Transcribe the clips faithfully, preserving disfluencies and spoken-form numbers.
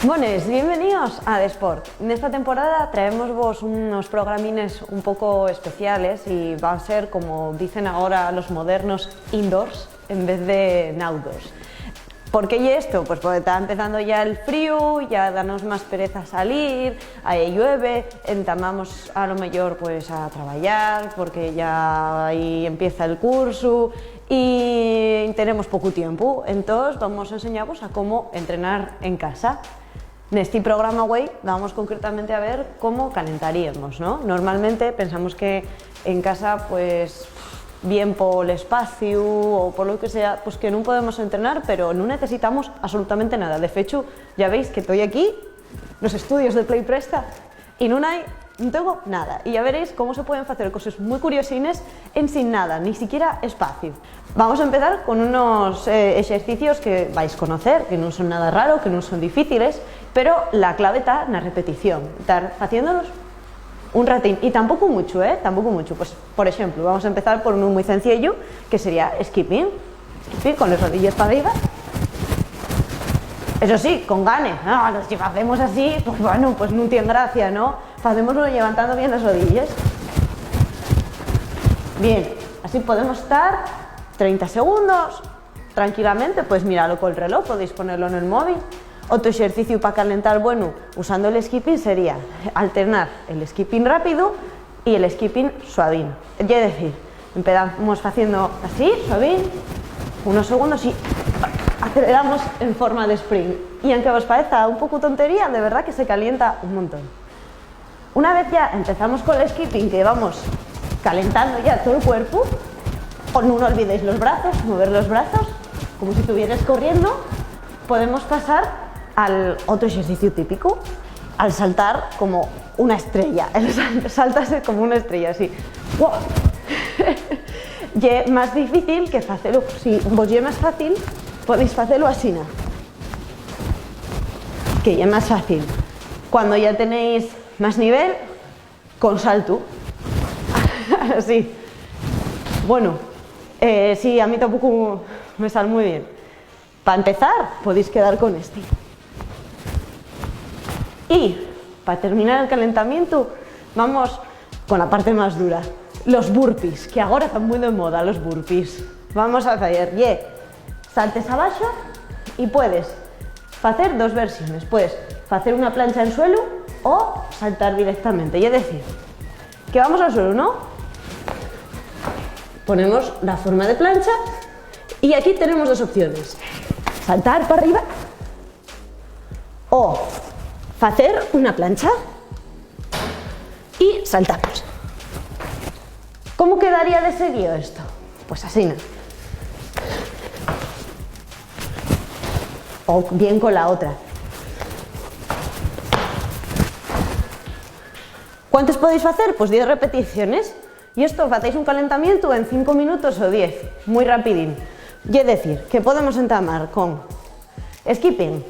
Bones, bienveníos a Desport. Nesta temporada traémosvos unos programines un poco especiales y van ser, como dicen agora los modernos, indoors en vez de n'outdoors. ¿Por qué ye esto? Pues porque ta empezando ya el fríu, ya danos más pereza salir, eh, llueve, entamamos a lo mellor, pues, a trabayar, porque ya ahí empieza el cursu y tenemos pocu tiempu. Entós vamos a enseñavos a cómo entrenar en casa. Nesti programa güei vamos concretamente a ver cómo calentaríemos, ¿no? Normalmente pensamos que en casa, pues, bien pol espaciu o por lo que sea, pues que nun podemos entrenar, pero nun necesitamos absolutamente nada. De fechu, ya veis que toi aquí, nos estudios de Play Presta, y nun hai, nun tengo nada. Y ya veréis cómo se pueden facer coses mui curiosines ensin nada, ni siquiera espaciu. Vamos a empezar con unos, eh, exercicios que vais conocer, que nun son nada raro, que nun son difíciles, pero la clave ta na repetición, tar faciéndolos un ratín, y tampoco mucho, ¿eh? Tampoco mucho. Pues, por exemplu, vamos a empezar por uno muy sencillo, que sería skipping. Skipping con les rodilles pa arriba. Eso sí, con gane. Ah, si facemos así, pues bueno, pues nun tien gracia, ¿no? Facémoslo levantando bien les rodilles. Bien, así podemos tar trenta segundos tranquilamente. Pues miralo col reloj, podéis ponelo nel móvil. Otro exerciciu pa calentar, bueno, usando el skipping sería alternar el skipping rápido y el skipping suavín. Ye decir, empezamos faciendo así, suavín, unos segundos y aceleramos en forma de sprint. Y aunque vos pareza un poco tontería, de verdad que se calienta un montón. Una vez ya empezamos col skipping, que vamos calentando ya todo el cuerpo, o nun olvidéis los brazos, mover los brazos, como si estuvieras corriendo, podemos pasar al otro ejercicio típico, al saltar como una estrella, el sal-, saltarse como una estrella, así. ¡Guau! Ye más difícil que facelo, si vos ye más fácil, podéis facelo asina, que ye más fácil. Cuando ya tenéis más nivel, con saltu. Así. Bueno, eh, sí, a mí tampoco me sal muy bien. Pa empezar, podéis quedar con este. Y pa terminar el calentamiento, vamos con la parte más dura, los burpees, que agora tán muy de moda los burpees. Vamos a facer, ye, saltes abaxo y puedes facer dos versiones. Puedes facer una plancha en suelu o saltar directamente. Ye decir, que vamos al suelu, ¿no? Ponemos la forma de plancha y aquí tenemos dos opciones. Saltar pa arriba o facer una plancha y saltamos. ¿Cómo quedaría de seguido esto? Pues asina. O bien con la otra. ¿Cuántos podéis facer? Pues diez repeticiones. Y esto, facéis un calentamientu en cinco minutos o diez, muy rapidín. Ye decir, que podemos entamar con skipping,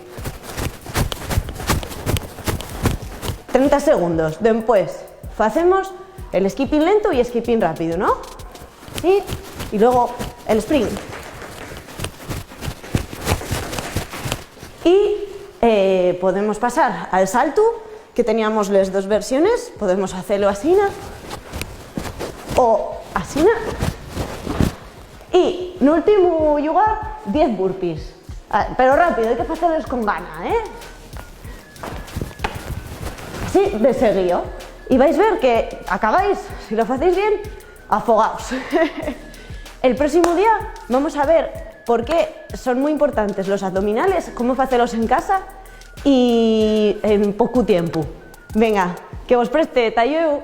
trenta segundos, dempués facemos el skipping lento y skipping rápido, ¿no? Sí, y luego el sprint. Y, eh, podemos pasar al saltu, que teníamos les dos versiones, podemos facelo asina o asina. Y, n'últimu llugar, diez burpees. Ah, pero rápido, hai que facelos con gana, ¿eh? Sí, de seguío. Y vais ver que acabáis, si lo facéis bien, afogaos. El próximo día vamos a ver por qué son muy importantes los abdominales, cómo facelos en casa y en pocu tiempu. Venga, que vos preste, ta llueu.